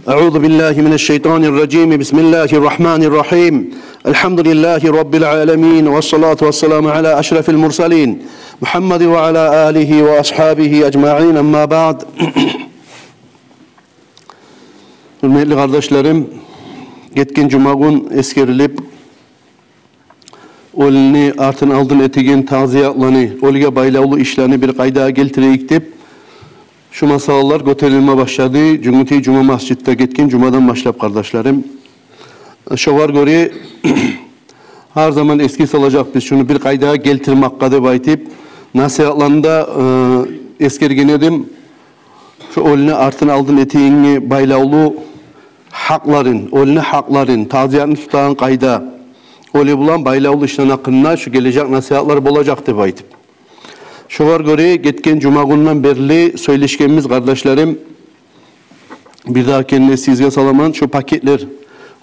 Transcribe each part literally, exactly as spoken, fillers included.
أعوذ بالله من الشيطان الرجيم. بسم الله الرحمن الرحيم. الحمد لله رب العالمين، والصلاة والسلام على أشرف المرسلين محمد وعلى آله وأصحابه أجمعين. أما بعد. Гьюрметли къардашларым, гетген жума гюн эсгерилип, оьлюню артын-алдын этеген тазиятланы, оьлюге байлавлу ишлени бир къайдагъа гелтирейик деп, шу масъалалар гётерилме башлады. Жюнгютей жума межитде гетген жумадан башлап, къардашларым. Шогъар гёре, гьар заман эсге салажакъбыз шуну бир къайдагъа гелтирмакъгъа деп айтып, насигьатланы да, э, эсгерген эдим. Шу оьлюню артын-алдын этегенге байлавлу гьакъларын, оьлюню гьакъларын, тазиятны тутагъан къайда, оьлю булан байлавлу ишлени гьакъында шу гележек насигьатлар болажакъ деп айтып. Шогъар гёре, гетген жума гюнден берли сёйлешгенбиз, къардашларым. Бир дагъы генде сизге саламан, шу пакетлер,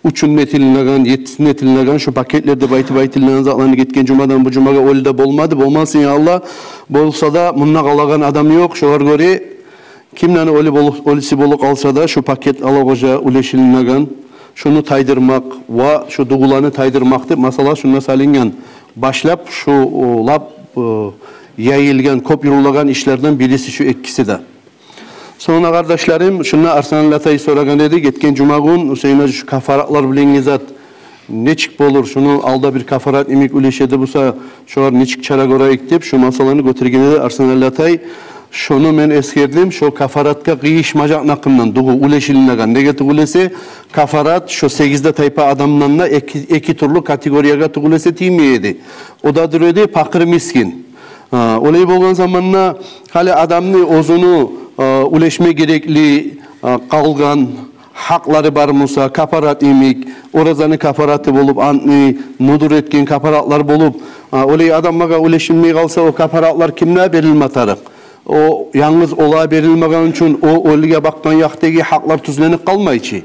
уьчюн этилинеген, еттисин этилинеген, шу пакетлер деп айтып айтылынагъан затланы гетген жумадан бу жумагъа оьлю де болмады, болмасын, я Аллагь. Болса да, мунда къалагъан адам ёкъ. Шогъар гёре, кимлени оьлю болуп, оьлюсю болуп къалса да, шу пакет алагъожа уьлешилинеген, шуну тайдырмакъ ва шу дугъуланы тайдырмакъ деп масъала шунда салынгъан. Башлап шу, о, лап, о, яйылгъан, кёп юрюлеген ишлерден бириси шу экиси де. Сонг, къардашларым, шунда Арсанали атай сорагъан эди, гетген жума гюн, Гьусейн гьажи, шу кафаратлар булангъы зат нечик болур, шуну алда бир кафарат йимик уьлешеди буса, шогъар нечик чара гёрейик деп, шу масъаланы гётерген эди Арсанали атай. Шуну мен эсгердим, шо кафаратгъа къыйышмажакъны гьакъындан, дугъу уьлешилинеген. Неге тюгюл эсе, кафарат шо сегиз де тайпа адамдан да эки, эки тюрлю категориягъа тюгюл эсе тиймей эди. О да дюр эди пакъыр, мискин. А, олай болгъан заманда, гьали адамны оьзюню, а, уьлешме герекли, а, къалгъан гьакълары бар буса, кафарат йимик, оразаны кафараты болуп, антны, нудур этген кафаратлар болуп, а, олай адамлагъа уьлешилмей къалса, о кафаратлар кимге берилме тарыкъ? О янгыз олагъа берилмегени учун, о оьлюге бакъгъан якъдагъы гьакълар тюзленип къалмай чы.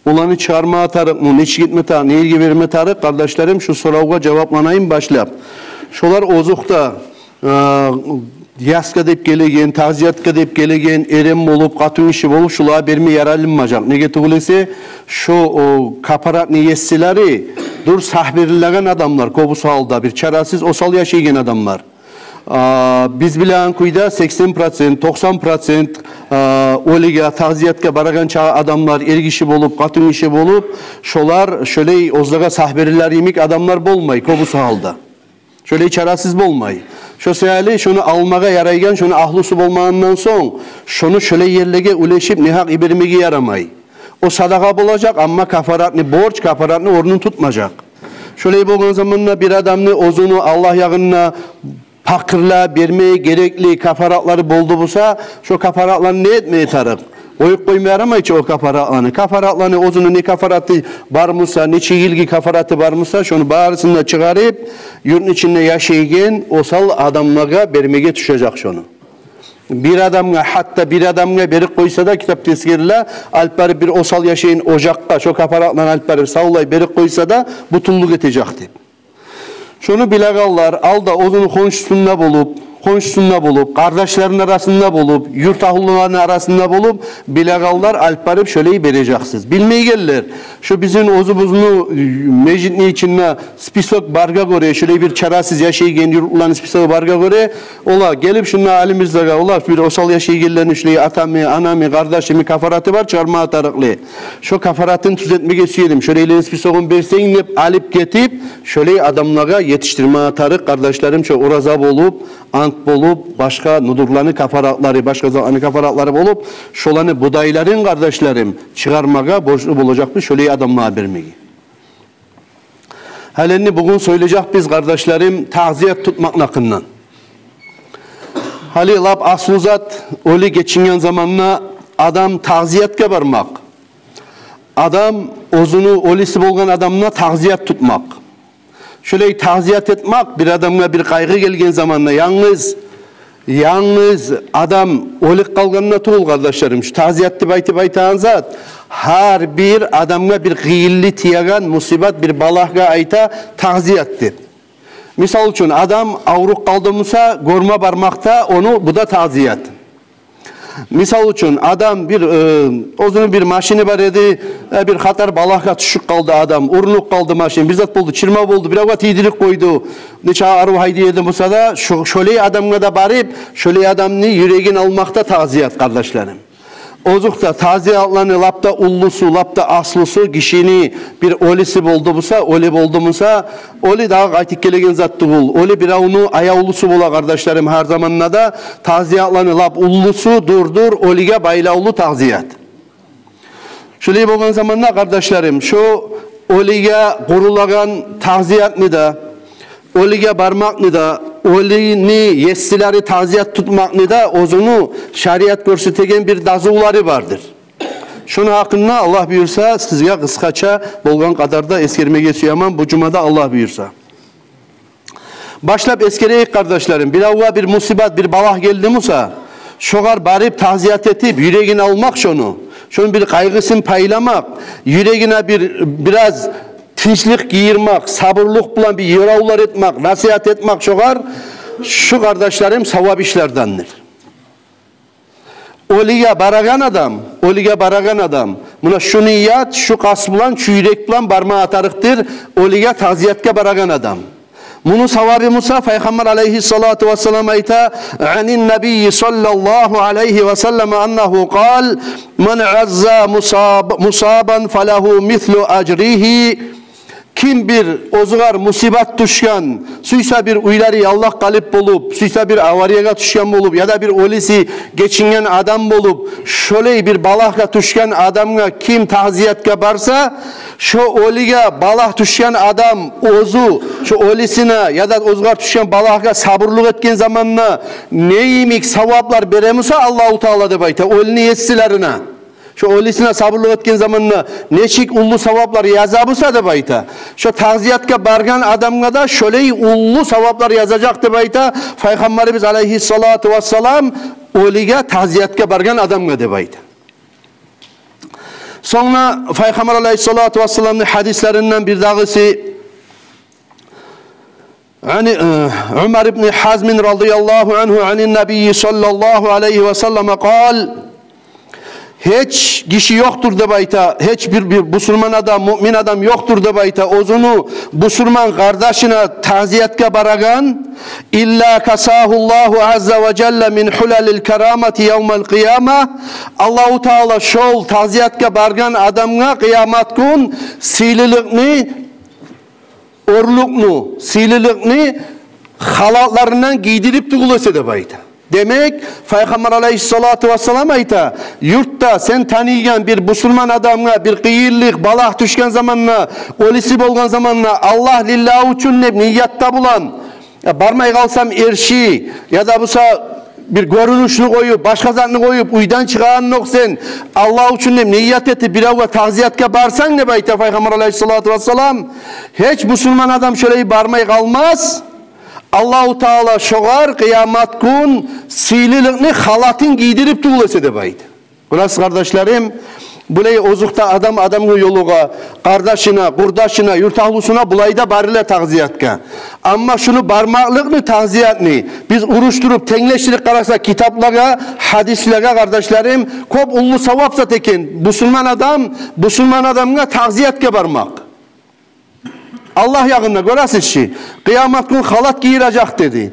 Оланы чыгъарма тарыкъмы, нечик этме тарыкъ, не ерге берме тарыкъ, къардашларым, шу соравгъа жавапланайым башлап. Шолар озокъда, э, ясгъа деп гелеген, тазиятгъа деп гелеген, эрен болуп, къатын гиши болуп, шулагъа берме яралынмажакъ. Неге тюгюл эсе, шу, о, кафаратны есилери дюр сагь берилеген адамлар, кёбюсю гьалда бир чарасыз, осал яшайгъан адамлар. А, биз билеген кюйде сексен процент, токъсан процент, а, оьлюге, тазиятгъа барагъан чакъы адамлар, эр гиши болуп, къатын гиши болуп, шолар шолай оьзлеге сагь берилер йимик адамлар болмай, кёбюсю гьалда. Шолай чарасыз болмай. Шо саялы шону алмагъа ярайгъан, шону агьлюсю болмагъандан сонг, шону шолай ерлеге уьлешип, негьакъ йибермеге ярамай. О садагъа болажакъ, амма кафаратны, борч кафаратны орнун тутмажакъ. Шолай болгъан заманда бир адамны оьзюню Аллагь ягъында пакъырлагъа бермеге герекли кафаратлары болду буса, шо кафаратланы не этмеге тарыкъ? Къоюп къойма ярамай чы о кафаратланы. Кафаратланы, оьзюню не кафараты бар буса, нече йылгъы кафараты бар буса, шону барысын да чыгъарып, юртну ичинде яшайгъан осал адамлагъа бермеге тюшежек шону. Бир адамгъа, гьатта бир адамгъа берип къойса да, китапда эсгериле, алып барып бир осал яшайгъан ожакъгъа шо кафаратланы алып барып савлай берип къойса да, бютюнлюк этежек деп. Шону билегенлер, алда оьзюню хоншусунда болуп, хоншусунда болуп, къардашларыны арасында болуп, юрт агьлюлерини арасында болуп, билегенлер алып барып шолай бережексиз. Билмейгенлер, шо бизин оьзюбюзню, э, межитни ичинде список баргъа гёре, шолай бир чарасыз яшайгъан юртлуланы списогу баргъа гёре, олар гелип шунда Алимирзагъа, олар бир осал яшайгъанланы шолай атамы, анамы, къардашымы кафараты бар, чыгъарма тарыкълы. Шо кафаратын тюзетмеге сюе эдим, шолайланы списогун берсенг деп алып гетип, шолай адамлагъа етишдирме тарыкъ, къардашларым, шо ораза болуп, ант болуп, башгъа нудурланы кафаратлары, башгъа затланы кафаратлары болуп, шоланы будайларын, къардашларым, чыгъармагъа борчлу болажакъбыз, шолай адамлагъа бермеге. Гьали энди бугюн сёйлежекбиз, къардашларым, тагъзият тутмакъны гьакъындан. Гьали лап аслу зат, оьлю гечинген заманда адам тагъзиятгъа бармакъ. Адам оьзюню оьлюсю болгъан адамына тагъзият тутмакъ. Шолай тагъзият этмакъ, бир адамгъа бир къайгъы гелген заманда янгыз Янгыз адам оьлюп къалгъанда тюгюл, къардашларым, шу тагъзият деп айтып айтагъан зат, гьар бир адамгъа бир къыйынлы тиеген мусибат, бир балагьгъа айта тагъзият деп. Мисал учун, адам авруп къалды буса, гёрме бармакъ да ону, бу да тагъзият. Мисал учун, адам бир, э, оьзюню бир машини бар эди, э, бир хатар балагьгъа тюшюп къалды адам, урунуп къалды машин, бир зат болду, чырма болду, биревге тийдирип къойду, нече арив гьайдай эди буса да, шо-, шолай адамгъа да барып, шолай адамны юрегин алмакъ да тазият, къардашларым. Озокъда, тазиятланы лап да уллусу, лап да аслусу, гишини бир оьлюсю болду буса, оьлю болду буса, оьлю дагъы къайтып гелеген зат тюгюл. Оьлю биревню аявлусу бола, къардашларым, гьар заманда да. Тазиятланы лап уллусу дюр-дюр оьлюге байлавлу тазият. Шолай болгъан заманда, къардашларым, шо оьлюге къурулагъан тазиятны да, оьлюге бармакъны да, оьлюню есилери тазият тутмакъны да оьзюню шариат гёрсетеген бир дазулары бардыр. Шону гьакъында, Аллагь буюрса, сизге къысгъача болгъан къадарда эсгермеге сюемен бу жумада, Аллагь буюрса. Башлап эсгерейик, къардашларым, биревге бир мусибат, бир балагь гелди буса, шогъар барып тазият этип, юрегин алмакъ шону, шону бир къайгъысын пайламакъ, юрегине бир, бираз тынчлыкъ гийирмек, сабурлукъ булан бир ёравлар этмек, насигьат этмек шогъар, шу, къардашларым, савап ишлердендир. Оьлюге барагъан адам, оьлюге барагъан адам, муна шу ният, шу къаст булан, шу юрек булан барма тарыкъдыр оьлюге тазиятгъа барагъан адам. Муну савабы буса, Пайхаммар алайгьиссалату вассалам айта: «Анин набийи саллаллагьу алайгьи ва саллам аннагьу къал: ман азза мусаб-, мусабан фалагьу мислу ажригьи». Ким бир оьзюгер мусибат тюшген, сюйсе бир уьйлери яллакъ къалып болуп, сюйсе бир авариягъа тюшген болуп, яда бир оьлюсю гечинген адам болуп, шолай бир балагьгъа тюшген адамгъа ким тазиятгъа барса, шо оьлюге балагь тюшген адам оьзю шо оьлюсюне яда оьзюгер тюшген балагьгъа сабурлукъ этген заманда не йимик саваплар бере буса Аллагьу Таала деп айта оьлюню есилерине. Шо оьлюсюне сабурлукъ этген заманда нечик уллу саваплар яза буса деп айта, шо тазиятгъа баргъан адамгъа да шолай уллу саваплар язажакъ деп айта Пайхаммарыбыз алайгьиссалату вассалам оьлюге тазиятгъа баргъан адамгъа деп айта. Сонг да Пайхаммар алайгьиссалату вассаламны гьадислеринден бир дагъысы, Ани, э, Умар ибн Хазмин радияллагьу ангьу анин набийи саллаллагьу алайгьи ва саллама къал: гьеч гиши ёкъдур деп айта, гьеч бир, бир бусурман адам, муъмин адам ёкъдур деп айта, оьзюню бусурман къардашына тазиятгъа барагъан, илла касагьуллагьу азза ва жалла мин хулалил карамати явмал къияма. Аллагьу Таала шол тазиятгъа баргъан адамгъа къыямат гюн сыйлылыкъны, оьрлюкню, сыйлылыкъны халатларындан гийдирип тюгюл эсе деп айта. Демек, Пайхаммар алайгьиссалату вассалам айта, юртда сен таныйгъан бир бусурман адамгъа бир къыйынлыкъ, балагь тюшген заманда, оьлюсю болгъан заманда, Аллагь лиллагь учун деп ниятда булан, я, бармай къалсам эрши, яда буса бир гёрюнюшню къоюп, башгъа затны къоюп, уьйден чыгъагъанокъ сен, Аллагь учун деп ният этип, биревге тазиятгъа барсанг деп айта Пайхаммар алайгьиссалату вассалам, гьеч бусурман адам шолай бармай къалмас, Аллагьу Таала шогъар къыямат гюн сыйлылыкъны халатын гийдирип тюгюл эсе деп айта. Гёресиз, къардашларым, булай озокъда, адам адамгъа ёлугъа, къардашына, къурдашына, юрт агьлюсюне булай да барыла тазиятгъа. Амма шуну бармакълыкъны, тазиятны биз урушдуруп, тенглешдирип къарасакъ китаплагъа, гьадислеге, къардашларым, кёп уллу савап зат экен. Бусурман адам бусурман адамгъа тазиятгъа бармакъ. Аллагь ягъында, гёресиз чи, къыямат гюн халат гийирежек деди.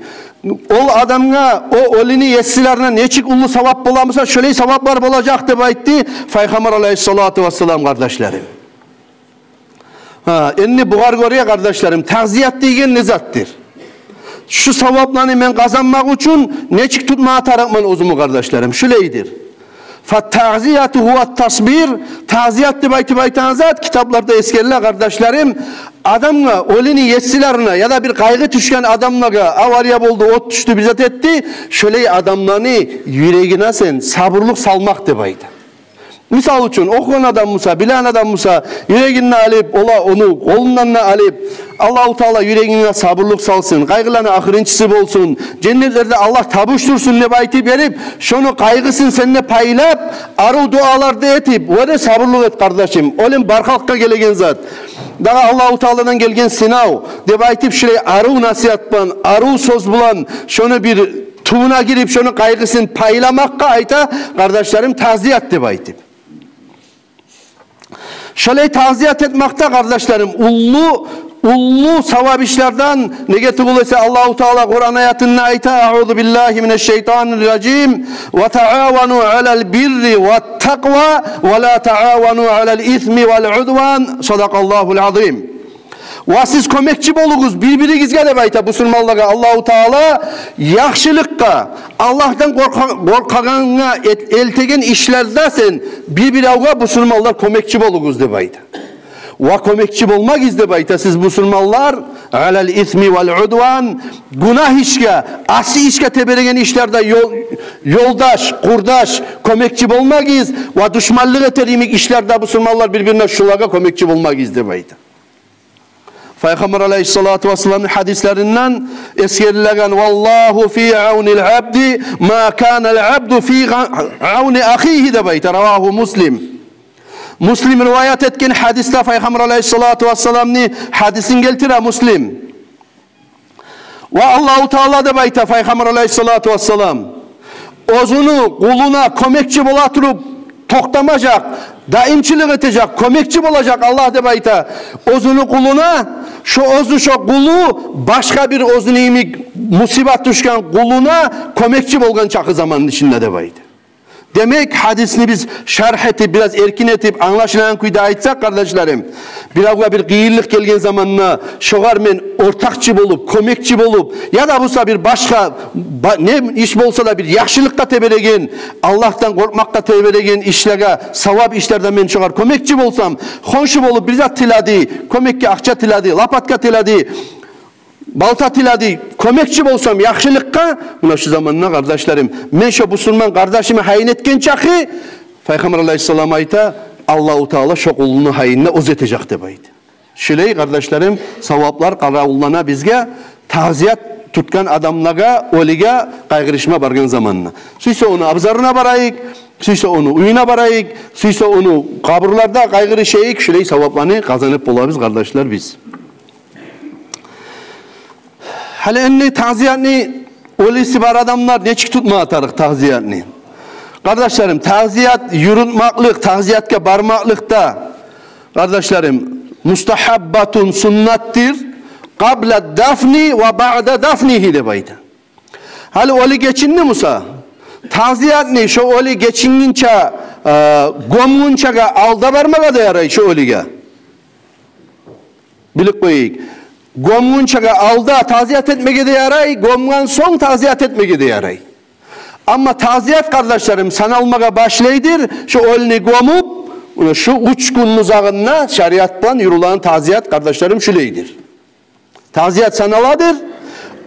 Ол адамгъа, о оьлюню есилерине нечик уллу савап бола буса, шолай саваплар болажакъ деп айтды Пайхаммар алайгьиссалату вассалам, къардашларым. Гьа, энди бугъар гёре, къардашларым, тазият деген не затдыр? Шу савапланы мен къазанмакъ учун нечик тутма тарыкъман оьзюмню, къардашларым? Шулайдыр. Фат-тагъзияту гьува ат-тасбир. Тазият деп айтып айтагъан зат, китапларда эсгериле, къардашларым, адамгъа, оьлюню есилерине яда бир къайгъы тюшген адамлагъа, авария болду, от тюшдю, бир зат этди, шолай адамланы юрегине сен сабурлукъ салмакъ деп айта. Мисал учун, охугъан адам буса, билеген адам буса, юрегин де алып, ола ону къолундан да алып, Аллагьу Таала юрегинге сабурлукъ салсын, къайгъыланы ахырынчысы болсун, женнетлерде Аллагь табушдурсун деп айтып берип, шону къайгъысын сен де пайлап, арив дуалар да этип, о да сабурлукъ эт, къардашым. Оьлюм бар халкъгъа гелеген зат. Дагъы Аллагьу Тааладан гелген сынав деп айтып, шулай арив насигьат булан, арив сёз булан шону бир тюбюне гирип, шону къайгъысын пайламакъгъа айта, къардашларым, таъзият деп айтып. Шолай таъзият этмакъда, къардашларым, уллу, уллу савап ишлерден. Неге тюгюл эсе, Аллагьу Таала Къуран аятында айта: «Аъузу биллагьи минаш-шайтанир-ражим. Ва таъавану алал бирри ват-такъва, ва ла таъавану алал исми вал удван». Садакъаллагьул азим. «Ва сиз кёмекчи болугъуз бир-биригизге», — деп айта бусурманлагъа Аллагьу Таала, яхшылыкъгъа, Аллагьдан къоркъа-, къоркъагъангъа эт-, элтеген ишлерде сен бир-биревге, бусурманлар, кёмекчи болугъуз деп айта. «Ва кёмекчи болмагъыз», — деп айта, — «сиз, бусурманлар, алал исми вал удван, гюнагь ишге, аси ишге тебереген ишлерде ёл-, ёлдаш, къурдаш, кёмекчи болмагъыз, ва душманлыкъ этер йимик ишлерде, бусурманлар, бир-бирине, шулагъа кёмекчи болмагъыз», — деп айта. Пайхаммар алайгьиссалату вассаламны гьадислеринден эсгерилеген: «Валлагьу фи авнил абди ма канал абду фи га-, авни ахигьи», — деп айта. Равагьу Муслим. Муслим риваят этген гьадисде, Пайхаммар алайгьиссалату вассаламны гьадисин гелтире Муслим. Ва Аллагьу Таала, деп айта Пайхаммар алайгьиссалату вассалам, оьзюню къулуна кёмекчи бола туруп токътамажакъ, даимчилик этежек, кёмекчи болажакъ Аллагь, деп айта, оьзюню къулуна, шо оьзю, шо къулу башгъа бир оьзюню йимик мусибат тюшген къулуна кёмекчи болгъан чакъы заманны ичинде, деп айта. Демек, гьадисни биз шаргь этип, бираз эркин этип, англашылагъан кюйде айтсакъ, къардашларым, биревге бир къыйынлыкъ гелген заманда, шогъар мен ортакъчы болуп, кёмекчи болуп, яда буса бир башгъа, ба-, не иш болса да, бир яхшылыкъгъа тебереген, Аллагьдан къоркъмакъгъа тебереген ишлеге, савап ишлерде мен шогъар кёмекчи болсам, хоншу болуп бир зат тиледи, кёмекге акъча тиледи, лопатка тиледи, балта тиледи, кёмекчи болсам яхшылыкъгъа, муна шу заманда, къардашларым, мен шо бусурман къардашымны гьайын этген чакъы, Пайхаммар алайгьиссалам айта, Аллагьу Таала шо къулуну гьайын да оьзю этежек, деп айта. Шулай, къардашларым, саваплар къаравуллана бизге, таъзият тутгъан адамлагъа, оьлюге къайгъырышма баргъан заманда. Сюйсе ону абзарына барайыкъ, сюйсе ону уьюне барайыкъ, сюйсе ону къабурларда къайгъырышайыкъ, шулай савапланы къазанып болабыз, къардашлар, биз. Гьали энни таъзиятны, оьлюсю бар адамлар нечик тутма тарыкъ таъзиятны? Къардашларым, таъзият юрютмакълыкъ, таъзиятгъа бармакълыкъ да, къардашларым, мустагьаббатун, суннатдыр, къабла дафни ва баъда дафнигьи, деп айта. Гьали оьлю гечинди буса, таъзиятны шо оьлю гечингинче, э, гёмгюнчеге алда бармагъа да ярай шо оьлюге. Билип къояйыкъ. Гёмгюнчеге алда таъзият этмеге де ярай, гёмген сонг таъзият этмеге де ярай. Амма таъзият, къардашларым, саналмагъа башлайдыр шо оьлюню гёмюп, муна шу уьч гюнню узагъында шариат булан юрюлеген таъзият, къардашларым, шулайдыр. Таъзият саналадыр.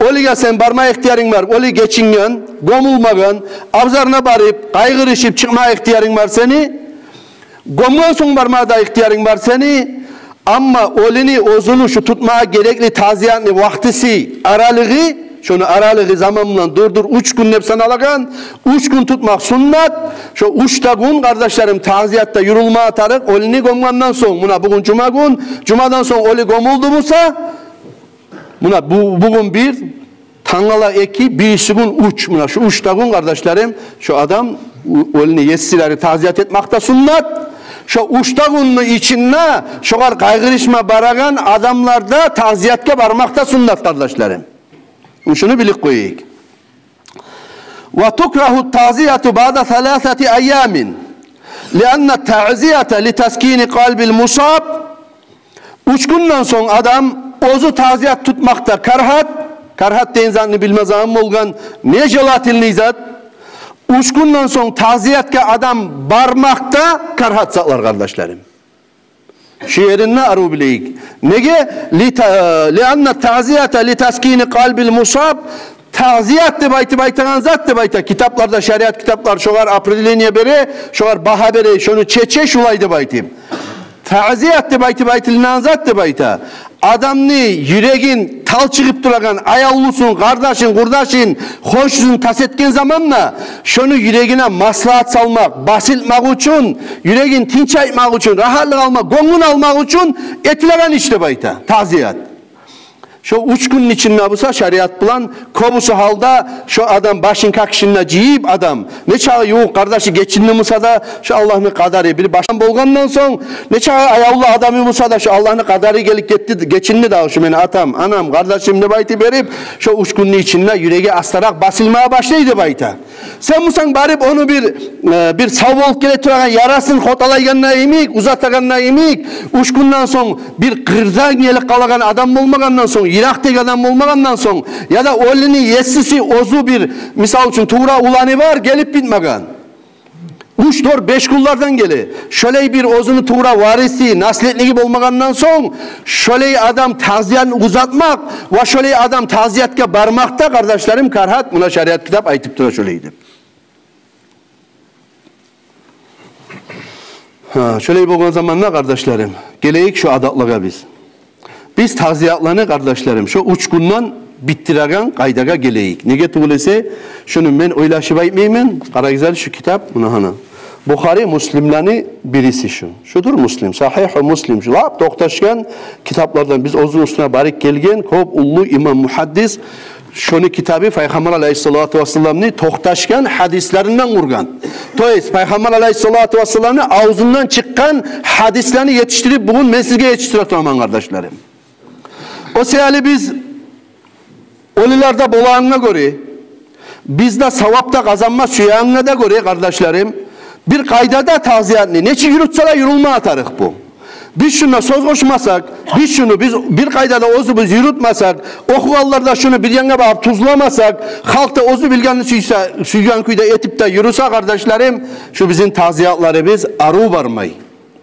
Оьлюге сен барма ихтиярынг бар, оьлю гечинген, гёмюлмеген, абзарына барып, къайгъырышып чыкъма ихтиярынг бар сени. Гёмген сонг барма да ихтиярынг бар сени. Амма оьлюню оьзюню шу тутмагъа герекли таъзиятны вакътиси, аралыгъы, шону аралыгъы заман булан дюр-дюр уьч гюн деп саналагъан, уьч гюн тутмакъ суннат. Шо уьч де гюн, къардашларым, таъзиятда юрюлме тарыкъ оьлюню гёмгенден сонг. Муна бугюн жума гюн, жумадан сонг оьлю гёмюлдю буса, муна бу-, бугюн бир, тангала эки, бирисигюн уьч. Муна шу уьч де гюн, къардашларым, шу адам, оь-, оьлюню есилери таъзият этмакъ да суннат. Шо уьч де гюнню ичинде шогъар къайгъырышма барагъан адамлар да таъзиятгъа бармакъ да суннат, къардашларым. Шуну билип къояйыкъ. Ва тукрагьу таъзияту баъда саласати айямин, лианна таъзията литаскини къалбил мусаб. Уьч гюнден сонг адам оьзю таъзият тутмакъ да карагьат, карагьат деген затны билме заман болгъан, нежелательный зат. Уьч гюнден сонг таъзиятгъа адам бармакъ да карагьат затлар, къардашларым. Шу еринде арив билейик. Неге? Лита-, лианна таъзията литаскини къалбил мусаб. Таъзият деп айтып айтагъан зат, деп айта китапларда, шариат китаплар шогъар определение бере, шогъар багьа бере, шону чече, шулай деп айтып. Таъзият деп айтып айтылынагъан зат, деп айта, адамны юрегин талчыгъып турагъан аявлусун, къардашын, къурдашын, хоншусун тас этген заманда, шону юрегине маслагьат салмакъ, басылтмакъ учун, юрегин тынчайтмакъ учун, рагьатлыкъ алмакъ, гёнгюн алмакъ учун этилеген иш деп айта таъзият. Шо уьч гюнню ичинде буса, шариат булан кёбюсю гьалда шо адам башын, какшын да жыйып адам, нечакъы ювукъ къардашы гечинди буса да, шо Аллагьны къадары бир башдан болгъандан сонг, нечакъы аявлу адамы буса да, шо Аллагьны къадары гелип гетди, гечинди дагъы шо мени атам, анам, къардашым деп айтып берип, шо уьч гюнню ичинде юреги астаракъ басылмагъа башлай деп айта. Сен бусанг барып ону бир, э, бир сав болуп геле турагъан ярасын хоталайгъанда йимик, узатагъанда йимик, уьч гюнден сонг бир къырдан гелип къалагъан адам болмагъандан сонг, йыракъдагъы адам болмагъандан сонг, яда оьлюню есиси оьзю бир, мисал учун, тувра уланы бар, гелип битмеген. Уьч, дёрт, беш гюнлерден геле. Шолай бир оьзюню тувра вариси, наследниги болмагъандан сонг, шолай адам тазиятны узатмакъ ва шолай адам тазиятгъа бармакъ да, къардашларым, карагьат, муна шариат китап айтып тура шолай деп. Гьа, шолай болгъан заманда, къардашларым, гелейик шо адатлагъа биз. Биз тазиятланы, къардашларым, шо уьч гюнден битдиреген къайдагъа гелейик. Неге тюгюл эсе, шуну мен ойлашып айтмайман. Къарагъыз гьали шу китап, муна гьана. Бухари, Муслимлени бириси шу. Шудур Муслим, Сагьигьу Муслим. Шу лап токъташгъан китаплардан, биз оьзюню уьстюне барып гелген кёп уллу имам, мугьаддис, шону китабы Пайхаммар алайгьиссалату вассаламны токъташгъан гьадислеринден къургъан. То есть, Пайхаммар алайгьиссалату вассаламны авзундан чыкъгъан гьадислени етишдирип, бугюн мен сизге етишдире тураман, къардашларым. О саялы биз оьлюлер де болагъангъа гёре, биз де савап да къазанма сюегенге де гёре, къардашларым, бир къайдада тазиятны нечик юрютсе де юрюлме тарыкъ бу. Биз шунда сёз къошмасакъ, биз шуну биз бир къайдада оьзюбюз юрютмесек, охугъанлар да шуну бир янгъа багъып тюзлемесек, халкъ да оьзю билгенни сюйсе, сюйген кюйде этип де юрюсе, къардашларым, шу бизин тазиятларыбыз арив бармай.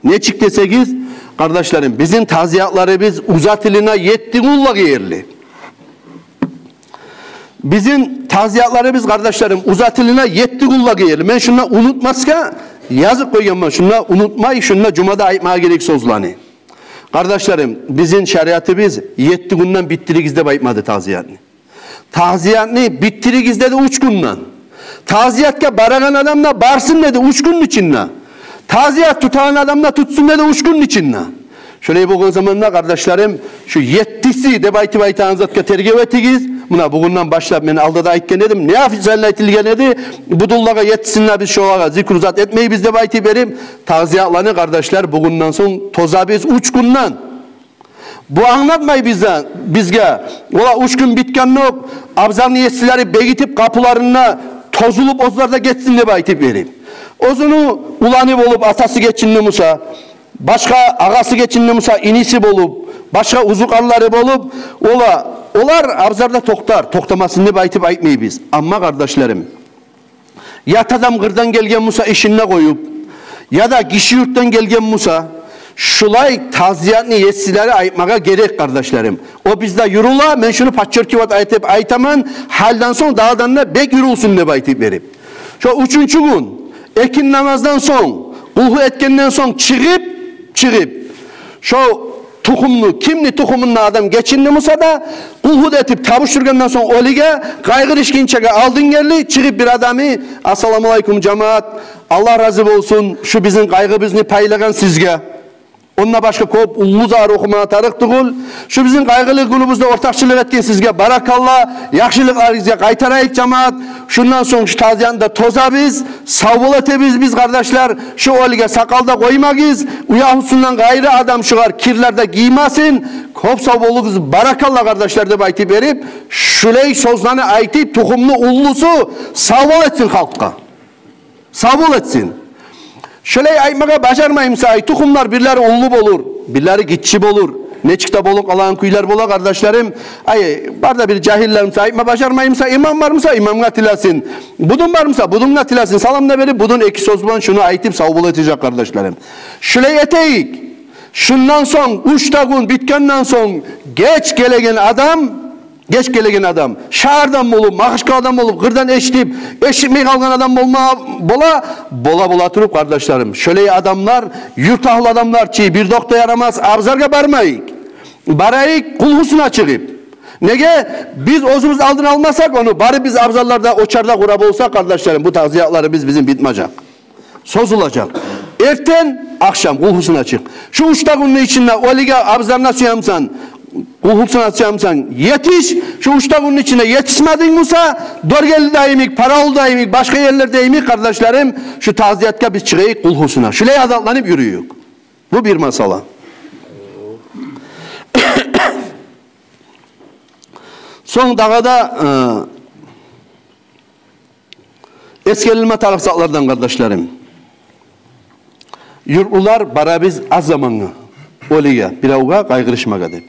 Нечик десегиз, къардашларым, бизин тазиятларыбыз узатылына етти гюнлеге ерли. Бизин тазиятларыбыз, къардашларым, узатылына етти гюнлеге ерли. Мен шунда унутмасгъа язып къойгъанман, шунда унутмай, шунда жумада айтмагъа герек сёзлени. Къардашларым, бизин шариатыбыз етти гюнден битдиригиз деп айтмады тазиятны. Тазиятны битдиригиз деди уьч гюнден. Тазиятгъа барагъан адам да барсын деди уьч гюнню ичинде. Тазият тутагъан адам да тутсун деди уьч гюнню ичинде. Шолай болгъан заманда, къардашларым, шу еттиси деп айтып айтагъан затгъа тергев этигиз. Муна бугюнден башлап, мен алда да айтгъан эдим, неофициально айтылгъан эди. Будунлагъа, еттисинде биз шолагъа зикру зат этмейбиз деп айтып берип, тазиятланы, къардашлар, бугюнден сонг тозабыз уьч гюнден. Бу англатмай бизге, бизге, ола уьч гюн битгенокъ, абзарны есилери бегитип, къапуларында тозулуп, оьзлер де гетсин деп айтып берип. Оьзюню уланы болуп, атасы гечинди буса, башгъа агъасы гечинди буса, иниси болуп, башгъа узукъарлары болуп, ола, олар абзарда токътар, токътамасын деп айтып айтмайбыз. Амма, къардашларым, ят адам къырдан гелген буса, ишин де къоюп, яда гиши юртдан гелген буса, шулай тазиятны есилери айтмагъа герек, къардашларым. О бизде юрюле, мен шуну подчеркивать этип айтаман, гьалиден сонг дагъыдан да бек юрюлсюн деп айтып берип. Шо уьчюнчю гюн, экинди намаздан сонг, къулгьу этгенден сонг чыгъып, чыгъып, шо тухумну, кимни тухумунда адам гечинди буса да, къулгьу этип тапшургъандан сонг оьлюге, къайгъырышгъынчагъа алдын ерли чыгъып бир адамы: «Ассаламу алайкум, жамаат, Аллагь рази болсун шу бизин къайгъыбызны пайлагъан сизге. Онда башгъа кёп уллу зар охумагъа тарыкъ тюгюл. Шу бизин къайгъылы гюнюбюзде ортакъчылыкъ этген сизге баракалла, яхшылыкъларыгъызгъа къайтарайыкъ, жамаат. Шундан сонг шу тазиятны да тозабыз, сав бол этебиз биз, къардашлар. Шу оьлюге сакъал да къоймагъыз, уьягьлюсюнден къайры адам шугъар кирлер де гиймесин. Кёп сав болугъуз, баракалла, къардашлар», — деп айтып берип, шулай сёзлени айтып, тухумну уллусу сав бол этсин халкъгъа. Сав бол этсин. Шолай айтмагъа бажармай буса, ай, тухумлар бирлери уллу болур, бирлери гиччи болур. Нечик де болуп къалагъан кюйлер бола, къардашларым. Ай, бар да бир жагьиллер буса, айтма бажармай буса, имам бар буса, имамгъа тилесин. Будун бар буса, будунгъа тилесин. Салам да берип, будун эки сёз булан шуну айтып сав бол этежек, къардашларым. Шулай этейик. Шундан сонг, уьч де гюн битгенден сонг, геч гелеген адам, геч гелеген адам, шагьардан болуп, Магьачкъаладан болуп, къырдан эшитип, эшитмей къалгъан адам болма, бола, бола, бола туруп, къардашларым. Шолай адамлар, юрт агьлю адамлар чы, бир де окъ да ярамас, абзаргъа бармайыкъ. Барайыкъ къулгьусуна чыгъып. Неге? Биз оьзюбюз алдын алмасакъ ону, барып биз абзарларда, очарда къура болсакъ, къардашларым, бу тазиятларыбыз бизин битмежек. Созулажакъ. Эртен, ахшам къулгьусуна чыкъ. Шу уьч де гюнню ичинде оьлюге абзарына сюе бусанг, Къулгьусуна чыгъамсан, етиш, шу уьч де гюнню ичинде етишмединг буса, Доргелиде йимик, Паравулда йимик, башгъа ерлерде йимик, къардашларым, шу тазиятгъа биз чыгъайыкъ къулгьусуна. Шулай азапланып юрюйюк. Бу бир масъала. Сонг дагъы да, э, эсгерилме тарыкъ затлардан, къардашларым. Юртлулар барабыз аз замангъа, оьлюге, биревге къайгъырышмагъа деп.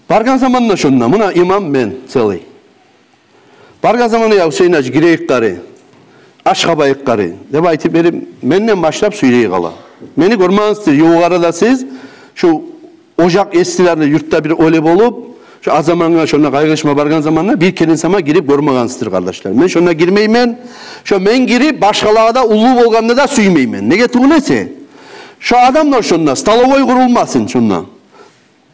Баргъан заманда шонда, муна имам мен целый. Баргъан заманда: «Я, Гьусейн-гьажи, гирейик къари, аш къабайыкъ къари», — деп айтып берип, менден башлап сюйрей къала. Мени гёрмегенсиздир, ювукъ арада сиз, шу ожакъ есилерли юртда бир оьлю болуп, шу аз замангъа шонда къайгъырышма баргъан заманда бир керен сама гирип гёрмегенсиздир, къардашлар. Мен шонда гирмеймен, шо мен гирип башгъалагъа да, уллу болгъанда да сюймеймен. Неге тюгюл эсе, шо адамлар шонда, столовой къурулмасын шонда.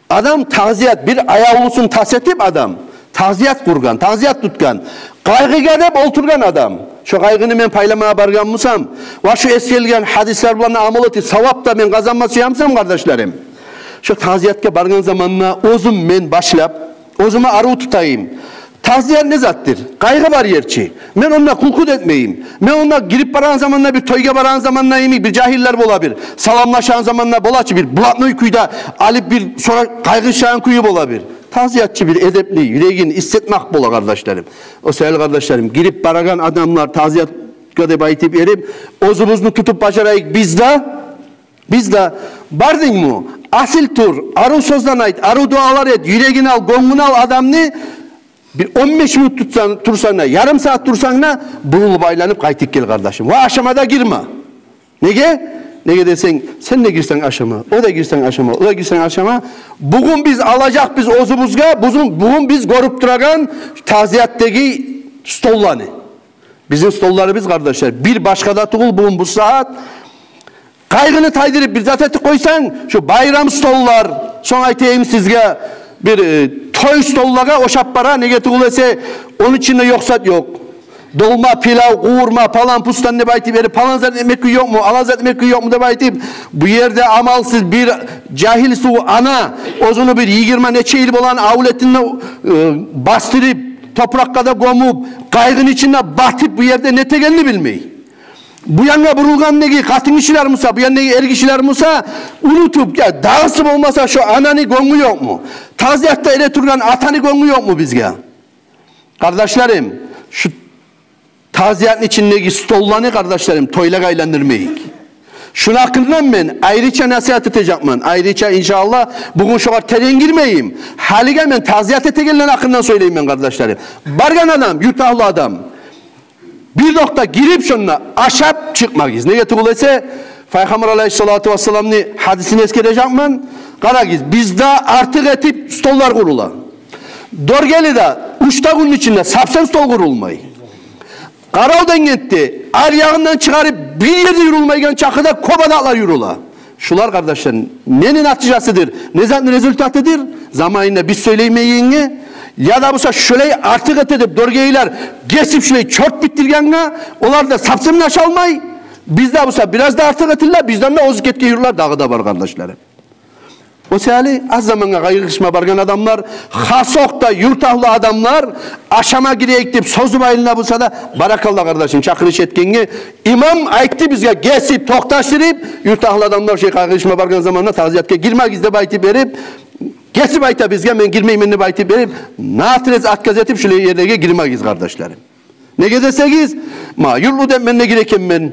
Адам тазият, бир аявлусун тас этип адам, тазият къургъан, тазият тутгъан, къайгъыгъа деп олтургъан адам. Шо къайгъыны мен пайламагъа баргъан бусам, ва шу эсгерилген гьадислер булан амал этип, савап да мен къазанма сюе бусам, къардашларым, шо тазиятгъа баргъан заманда оьзюм мен башлап, оьзюме арив тутайым. Тазият не затдыр? Къайгъы бар ер чи. Мен онда къуллукъ этмейим. Мен онда гирип барагъан заманда, бир тойгъа барагъан заманда йимик, бир жагьиллер бола бир. Саламлашагъан заманда бола чы бир блатной кюйде алып, бир сора къайгъырышагъан кюю бола бир. Тазиятчы бир эдепли, юрегин иситмек бола, къардашларым. О саялы, къардашларым, гирип барагъан адамлар тазиятгъа деп айтып берип, оьзюбюзню тутуп бажарайыкъ биз де. Биз де: «Бардынгмы? Асил тур, арив сёзлени айт, арив дуалар эт, юрегин ал, гёнгюн ал адамны». Бир он беш минут тутсанг, турсанг да, ярым сагьат турсанг да, бурулуп айланып къайтып гел, къардашым. Ва ашама да гирме. Неге? Неге десенг, сен де гирсенг ашама, о да гирсенг ашама, о да гирсенг ашама. Бугюн биз алажакъбыз оьзюбюзге, бугюн, бугюн биз гёрюп турагъан тазиятдагъы столланы. Бизин столларыбыз, къардашлар, бир башгъа да тюгюл бугюн бу сагьат. Къайгъыны тайдырып бир зат этип къойсанг, шу байрам столлар, сонг айтайым сизге, бир, э, той столлагъа ошап бара, неге тюгюл эсе, ону ичинде ёкъ зат ёкъ. Долма, пилав, къувурма, палан-пустан деп айтып берип, палан зат этмек кюй ёкъму, алан зат этмек кюй ёкъму деп айтып, бу ерде амалсыз бир жагьил сув ана оьзюню бир йигирма нече йыл болгъан авлетин де, э, басдырып, топуракъгъа да гёмюп, къайгъыны ичинде батып, бу ерде не этегенин билмей. Бу янгъа бурулгъан неги, къатын гишилер буса, бу янгъа неги, эр гишилер буса, унутуп, я дагъысы болмаса, шо ананы гёнгю ёкъму? Тазиятда эретургъан атаны гёнгю ёкъму бизге? Къардашларым, шу тазиятны ичиндеги столланы, къардашларым, тойлагъа айландырмайыкъ. Шуну гьакъындан мен айрыча насигьат этежекмен. Айрыча, иншааллагь, бугюн шогъар терен гирмейим. Гьалиге мен тазият этегенлени гьакъындан сёйлеймен, къардашларым. Баргъан адам, юрт агьлю адам, бир де окъда гирип, шонда ашап чыкъмагъыз. Неге тюгюл эсе, Пайхаммар алайгьиссалату вассаламны гьадисин эсгережекмен. Къарагъыз, бизде артыкъ этип столлар къурула. Доргелиде уьч де гюнню ичинде сапсам стол къурулмай. Къаравденгентде, ар ягъындан чыгъарып, бир ерде юрюлмейген чакъы да кёп адатлар юрюле. Шулар, къардашлар, нени натижасыдыр, не затны результатыдыр? Заманында биз сёйлеймегенге, яда буса шулай артыкъ эте деп доргелилер гесип шулай чёрт битдиргенге, олар да сапсам ашалмай, бизде буса бираз да артыкъ этиле, бизден де озуп гетген юртлар дагъы да бар, къардашларым. О саялы аз замангъа къайгъырышма баргъан адамлар, хас окъда юрт агьлю адамлар, ашама гирейик деп сёзю байлана буса да, баракалла, къардашым, чакъырыш этгенге. Имам айтды бизге, гесип, токъташдырып, юрт агьлю адамлар шей къайгъырышма баргъан заманда тазиятгъа гирмегиз деп айтып берип, гесип айта бизге, мен гирмеймен деп айтып берип, наотрез отказ этип, шулай ерлеге гирмегиз, къардашларым. Неге десегиз, ма, юртлу деп мен де гире экенмен,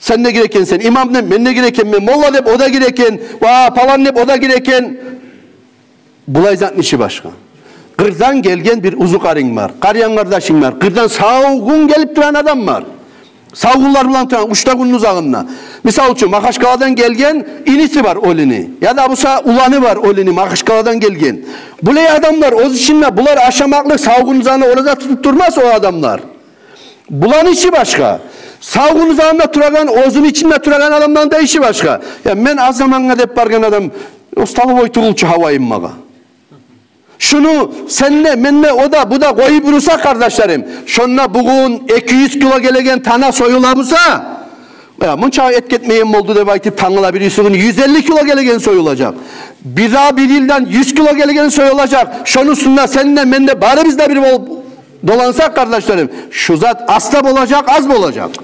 сен де гире экенсен, имам деп мен де гире экенмен, молла деп о да гире экен, ва палан деп о да гире экен. Булай затны иши башгъа. Къырдан гелген бир узукъаринг бар, къариян къардашынг бар, къырдан савгюн гелип турагъан адам бар. Савгюнлер булан турагъан, уьч де гюнню узагъында. Мисал учун, Магьачкъаладан гелген иниси бар оьлюню, яда буса уланы бар оьлюню, Магьачкъаладан гелген. Булай адамлар оьз ичинде, булар ашамакълыкъ, савгюн узагъында ораза тутуп турмас о адамлар. Буланы иши башгъа. Савгюн узагъында турагъан, оьзюню ичинде турагъан адамланы да иши башгъа. Я мен аз замангъа деп баргъан адам, о столовой тюгюл чю гьавайым магъа. Шуну сен де, мен де, о да, бу да къоюп юрюсе, къардашларым, шонда бугюн эки юз кило гелеген тана союла буса, Я, мунча эт гетмейген болду деп айтып, тангала бирисигюн юз элли кило гелеген союлажакъ. Бирдагъы бир йылдан юз кило гелеген союлажакъ. Шону уьстюнде сен де, мен де, барыбыз да бир болуп долансакъ, къардашларым, шу зат аста болажакъ, аз болажакъ.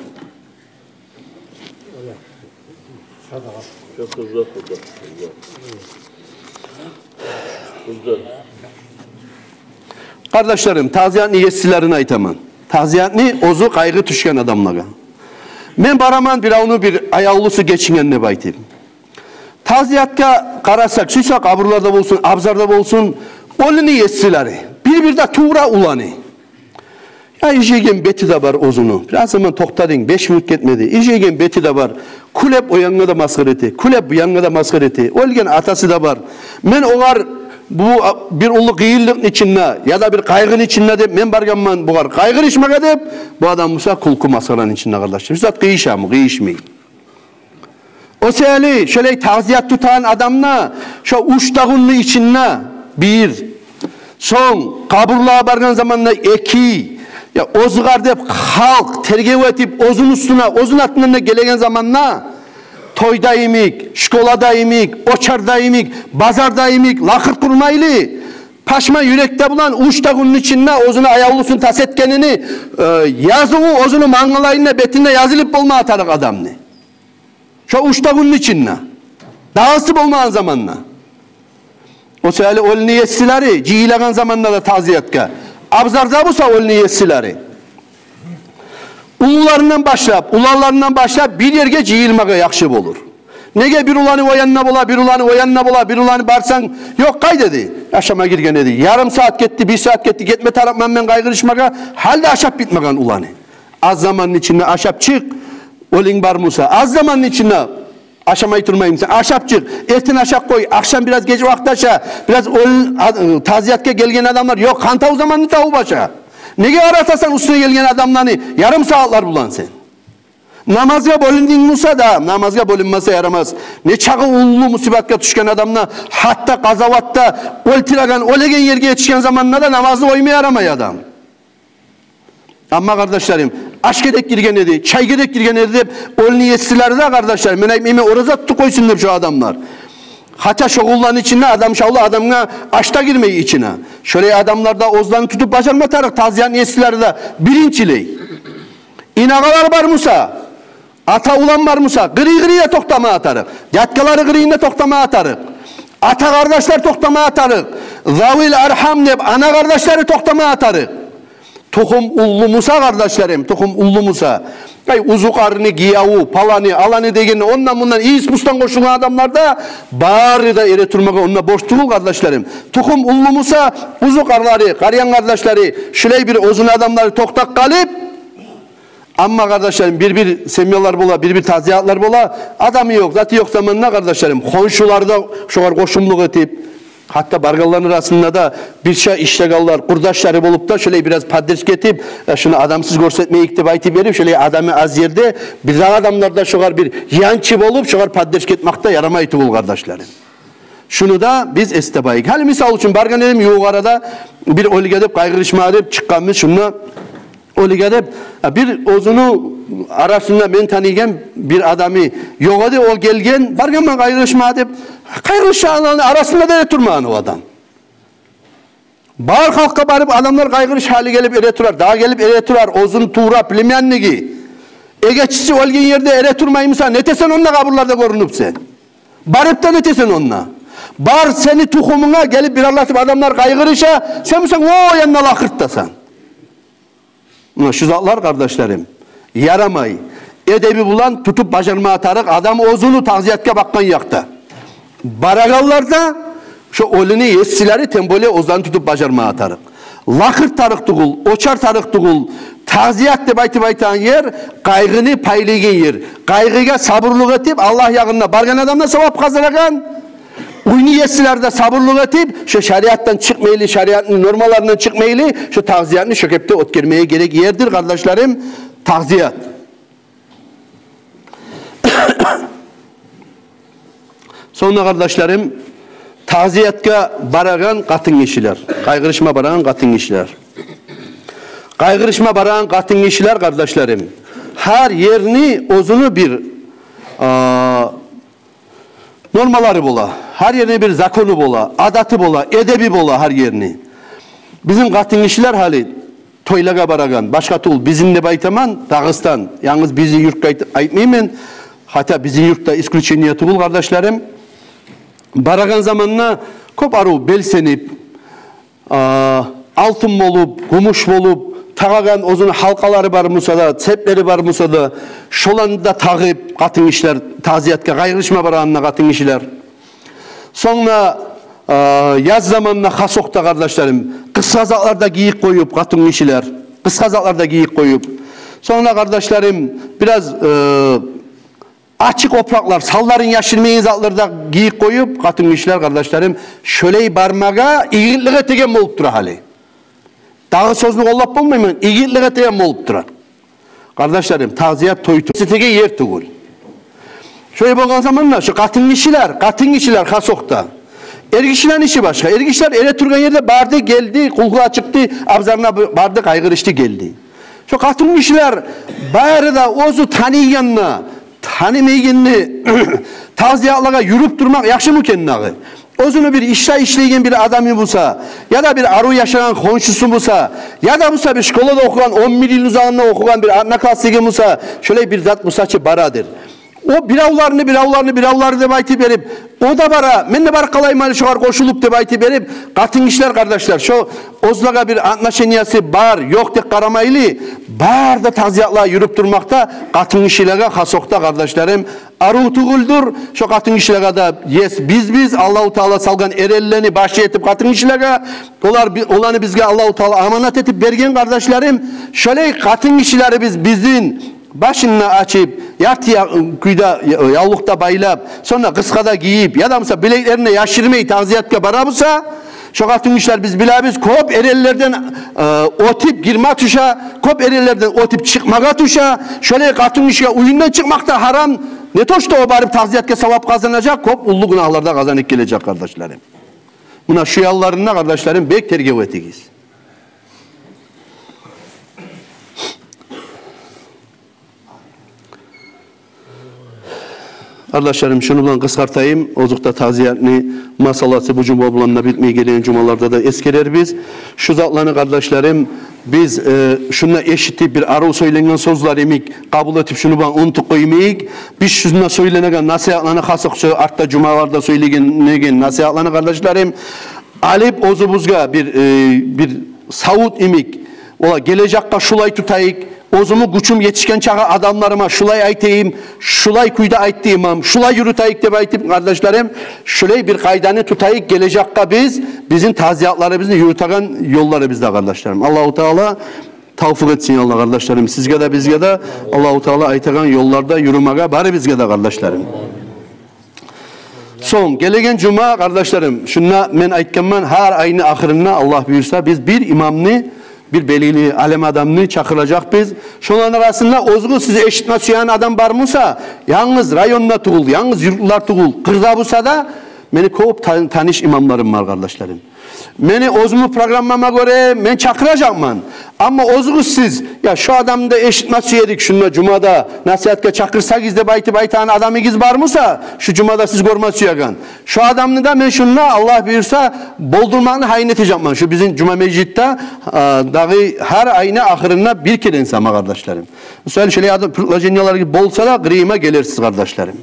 Къардашларым, тазиятны еслерине айтаман. Тазиятны оьзю къайгъы тюшген адамлагъа. Мен бараман, биревню бир аявлусу гечинген деп айтып. Тазиятгъа къарасакъ, сюйсе къабурларда болсун, абзарда болсун, оьлюню еслери. Бир-бирде тувра уланы. Я, иржайгъан бети де бар оьзюню. Бираз заман токътадынг, беш минут гетмеди. Иржайгъан бети де бар. Кюлеп о янгъа да масхара эте, кюлеп бу янгъа да масхара эте. Оьлген атасы да бар. Мен огъар бу, а, бир уллу къыйынлыкъны ичинде яда бир къайгъыны ичинде деп мен баргъанман бугъар къайгъырышмагъа деп, бу адам буса кюлкю масхараны ичинде, къардашлар. Шу зат къыйышамы? Къыйышмай. О саялы шолай тазият тутагъан адамны шо уьч де гюнню ичинде бир, сонг къабурлагъа баргъан заманда эки, я, оьзюгер деп халкъ тергев этип, оьзюню уьстюне, оьзюню артындан да гелеген заманда, тойда йимик, школада йимик, очарда йимик, базарда йимик, лакъыр къурмайлы, пашман юрекде булан уьч де гюнню ичинде оьзюню аявлусун тас этгенини, э, языву оьзюню мангалайында, бетинде язылып болмагъа тарыкъ адамны. Шо уьч де гюнню ичинде. Дагъысы болмагъан заманда. О саялы оьлюню еслери жыйылагъан заманда да тазиятгъа. Абзарда буса оьлюню еслери. Уллуларындан башлап, уланларындан башлап бир ерге жыйылмагъа яхшы болур. Неге бир уланы о янда бола, бир уланы о янда бола, бир уланы барсанг, ёкъ, къайда эди? Ашама гирген эди. Ярым сагьат гетди, бир сагьат гетди, гетме тарыкъман мен къайгъырышмагъа, гьали де ашап битмеген уланы. Аз заманны ичинде ашап чыкъ, оьлюнг бар буса. Аз заманны ичинде ашамай турмаймысан? Ашап чыкъ. Эртен ашап къой, ахшам бираз геч вакътиде аша. Бираз оьл-, а-, тазиятгъа гелген адамлар ёкъ, къантав заманны тавуп аша. Неге къаратасан уьстюне гелген адамланы ярым сагьатлар булан сен? Намазгъа бёлюндюнг буса да, намазгъа бёлюнмесе ярамас. Нечакъы уллу мусибатгъа тюшген адамны, гьатта къазаватда оьлтюреген, оьлеген ерге етишген заманда да намазны къоймай ярамай адам. Амма, къардашларым, аш герек гирген эди, чай герек гирген эди деп, оьлюню еслери де, къардашларым, мен айтмайман, ораза тутуп къойсун деп шо адамлар. Гьатта шо гюнлени ичинде адам шавлу адамгъа аш да гирмей ичине. Шолай адамлар да оьзлени тутуп бажарма тарыкъ, тазиятны еслери де биринчилей. Инагъалар бар буса, ата улан бар буса, къырый-къырыйда токътама тарыкъ. Дядькалары къырыйында токътама тарыкъ. Ата къардашлар токътама тарыкъ. Завил архам деп ана къардашлары токътама тарыкъ. Тухум уллу буса, къардашларым, тухум уллу буса, ай, узукъарны гиеви, паланы, аланы деген, ондан-мундан, ийис-бустан къошулгъан адамлар да бары да эретурмагъа онда борч тюгюл, къардашларым. Тухум уллу буса, узукъарлары, къариян къардашлары, шулай бир оьзюню адамлары токътап къалып, амма, къардашларым, бир-бир семьялар бола, бир-бир тазиятлар бола, адамы ёкъ, заты ёкъ заманда, къардашларым, хоншулар да шогъар къошумлукъ этип, гьатта баргъанланы арасында да бирче ишлегенлер, къурдашлары болуп да, шолай бираз поддержка этип, э, шуну адамсыз гёрсетмейик деп айтып берип, шолай адамы аз ерде бирдагъы адамлар да шогъар бир янчы болуп, шогъар поддержка этмек де ярамай тюгюл, къардашларым. Шуну да биз эсде болайыкъ. Гьали, мисал учун, баргъан эдим ювукъ арада бир оьлюге деп къайгъырышма деп чыкъгъанбыз шунда. Оьлюге деп, а, бир оьзюню арасында мен таныйгъан бир адамы ёкъ эди, о гелген, баргъанман къайгъырышма деп, къайгъырышгъанланы арасында да эретурмагъан о адам. Бар халкъгъа барып, адамлар къайгъырыш гьали гелип эретурар, дагъы гелип эретурар, оьзюню тувра племянниги, эгечиси оьлген ерде эретурмаймысан, нетесен онда къабурларда гёрюнюп сен? Барып да нетесен онда? Бар, сени тухумунга гелип бир арлатып адамлар къайгъырыша, сен бусанг о янда лакъыртдасан. Муна шу затлар, къардашларым, ярамай. Эдеби булан тутуп бажарма тарыкъ адам оьзюню тазиятгъа бакъгъан якъда. Барагъанлар да, шо оьлюню еслери, тем более, оьзлени тутуп бажарма тарыкъ. Лакъырт тарыкъ тюгюл, очар тарыкъ тюгюл. Тазият деп айтып айтагъан ер къайгъыны пайлайгъан ер. Къайгъыгъа сабурлукъ этип, Аллагь ягъында баргъан адам да савап къазанагъан. Уьйню еслери де сабурлукъ этип, шо шариатдан чыкъмайлы, шариатны нормаларындан чыкъмайлы, шо тазиятны шо кепде оьтгермеге герек ердир, къардашларым, тазият. Сонг да, къардашларым, тазиятгъа барагъан къатынгишилер, къайгъырышма барагъан къатынгишилер. Къайгъырышма барагъан къатынгишилер, къардашларым, Гьар ерни оьзюню бир, а, нормалары бола, гьар ерни бир закону бола, адаты бола, эдеби бола гьар ерни. Бизин къатынгишилер гьали тойлагъа барагъан, башгъа тюгюл, бизин деп айтаман, Дагъыстан, янгыз бизин юртгъа айт-, айтмайман, хотя бизин юртда исключение тюгюл, къардашларым. Барагъан заманда кёп арив белсенип, а, алтын болуп, гюмюш болуп, тагъагъан оьзюню гьалкъалары бар буса да, цеплери бар буса да, шоланы да тагъып, къатынгишилер, тазиятгъа, къайгъырышма барагъанда къатынгишилер. Сонг да, а, яз заманда хасокъда, къардашларым, къысгъа затлар да гийип къоюп, къатынгишилер, къысгъа затлар да гийип къоюп. Сонг да, къардашларым, бираз, э, ачыкъ опуракълар, санларын яшырмайгъан затлар да гийип къоюп, къатынгишилер, къардашларым, шолай бармагъа игитлик этеген болуп тура гьали. Дагъы сёзню къоллап болмайман, игитлик этеген болуп тура. Къардашларым, тазият той тюгюл, сетеген ер тюгюл. Шолай болгъан заманда шу къатынгишилер, къатынгишилер хасокъда. Эргишилени иши башгъа. Эргишилер эретургъан ерде барды, гелди, къуллугъа чыкъды, абзарына б-, барды, къайгъырышды, гелди. Шу къатынгишилер бары да оьзю таныйгъанны, танымайгъанны тазиятлагъа юрюп турмакъ яхшымы экен дагъы? Оьзюню бир ишде ишлейген бир адамы буса, яда бир арив яшагъан хоншусу буса, яда буса бир школада охугъан, он бир йыл узагъында охугъан бир однокласснигинг буса, шолай бир зат буса чы барадыр. О биревлени, биревлени, биревлени деп айтып берип, о да бара, мен де барып къалайым гьали шогъар къошулуп деп айтып берип, къатынгишилер, къардашлар, шо оьзлеге бир отношениясы бар, ёкъ деп къарамайлы, бары да тазиятлагъа юрюп турмакъ да къатынгишилеге хасокъда, къардашларым, арив тюгюлдюр. Шо къатынгишилеге де ес бизбиз, Аллагьу Таала салгъан эренлени башы этип къатынгишилеге, олар би-, оланы бизге Аллагьу Таала аманат этип берген, къардашларым. Шолай къатынгишилерибиз бизин башын да ачып, ярты я-, кюйде я-, явлукъ да байлап, сонг да къысгъа да гийип, яда буса билеклерин де яшырмай тазиятгъа бара буса, шо къатынгишилер, биз билебиз, кёп эренлерден, э, оьтюп гирме тюше, кёп эренлерден оьтюп чыкъмагъа тюше. Шолай къатынгишиге уьюнден чыкъмакъ да гьарам. Не то что о барып тазиятгъа савап къазанажакъ, кёп уллу гюнагьлар да къазанып гележек, къардашларым. Муна шу янларында, къардашларым, бек тергев этигиз. Къардашларым, шуну булан къысгъартайым. Озокъда, тазиятны масъаласы бу жума булан да битмей, гелеген жумаларда да эсгерербиз. Шу затланы, къардашларым, биз, э, шунда эшитип, бир арив сёйленген сёзлер йимик къабул этип, шуну булан унутуп къоймайыкъ. Биз шунда сёйленеген насигьатланы, хасокъ шо артда жумаларда сёйлеген, неген насигьатланы, къардашларым, алып, оьзюбюзге бир, э, бир савут йимик, ола, гележекге шулай тутайыкъ, оьзюмню гючюм етишген чакъы адамларыма шулай айтайым, шулай кюйде айтайым, шулай юрютейик деп айтып, къардашларым, шулай бир къайданы тутайыкъ гележекге биз, бизин тазиятларыбызны юрютеген ёлларыбызда, къардашларым. Аллагьу Таала тавфикъ этсин, Аллагь, къардашларым, сизге де, бизге де, Аллагьу Таала айтагъан ёлларда юрюмеге барыбызгъа да, къардашларым. Сонг, гелеген жума, къардашларым, шунда мен айтгъанман, гьар айны ахырында, Аллагь буюрса, биз бир имамны, бир белгили алим адамны чакъыражакъбыз. Шоланы арасында оьзюгюз, сиз эшитме сюеген адам бар буса, янгыз районда тюгюл, янгыз юртлар тюгюл, къырда буса да, мени кёп та-, таныш имамларым бар, къардашларым. Мени оьзюмню программама гёре мен чакъыражакъман. Амма оьзюгюз сиз, я, шу адамны да эшитме сюе эдик шунда жумада, насигьатгъа чакъырсагъыз деп айтып айтагъан адамыгъыз бар буса, шу жумада сиз гёрме сюеген, шу адамны да мен шунда, Аллагь буюрса, болдурмакъны гьайын этежекмен. Шу бизин жума межитде, а, дагъы гьар айны ахырында бир керен сама, къардашларым. Мисал, шолай адам предложениялар болса да, къырыйыма гелерсиз, къардашларым.